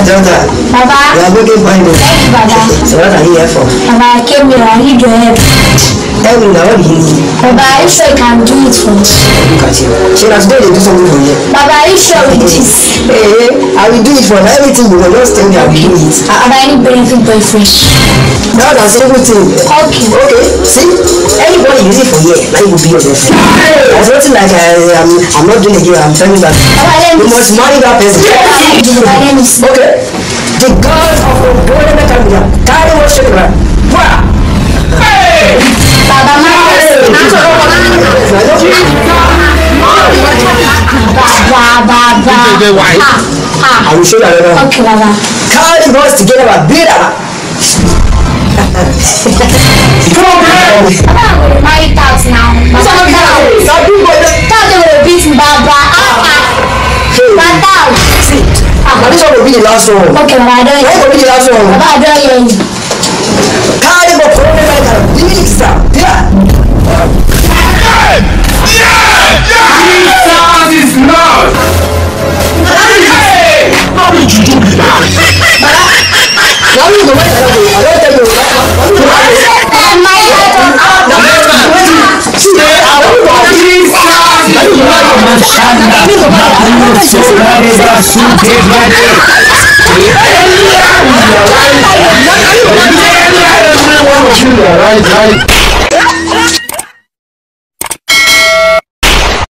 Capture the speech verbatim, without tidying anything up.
Daughter, Baba, you are making fine o. Thank you, Baba. So what are you here for? Baba, I came here. I need your help. Tell me now, what do you need? Baba, are you sure you can do it for me? Look at you. Shey na today dey do something for you? Baba, are you sure with this? Hey, I will do it for you. Anything you want, just tell me, I will do it. Ah, Baba, I need benefit boyfriend. That na simple thing. Okay. Okay, see, anybody you see for here, na you go be your girlfriend. There's nothing like I, I'm, I'm not doing again. I'm telling you that. Baba, let me You must marry that person. Baba, let me Okay. The God of Ogbonge Mekamina, carry worship, man. Wah! Baba, my Baba, Baba. Dey why? Ah, ah. I will show you another one. Okay, Baba. Carry boys together, Baba. Build up. Come on, bro. Baba, I go dey marry tax now. Baba, tax. Now, big boy, that Tax dey go dey beat me, Baba. Ah, ah. Hey. Baba, tax. See, Ah. But this one will be the last one. Okay, Baba, I don Why go be the last one? Baba, I don hear you. Carry go put me like a big star. Yeah. Jesus is Lord. Hey! No be juju be that. Now you go make I don't tell you. Right, right.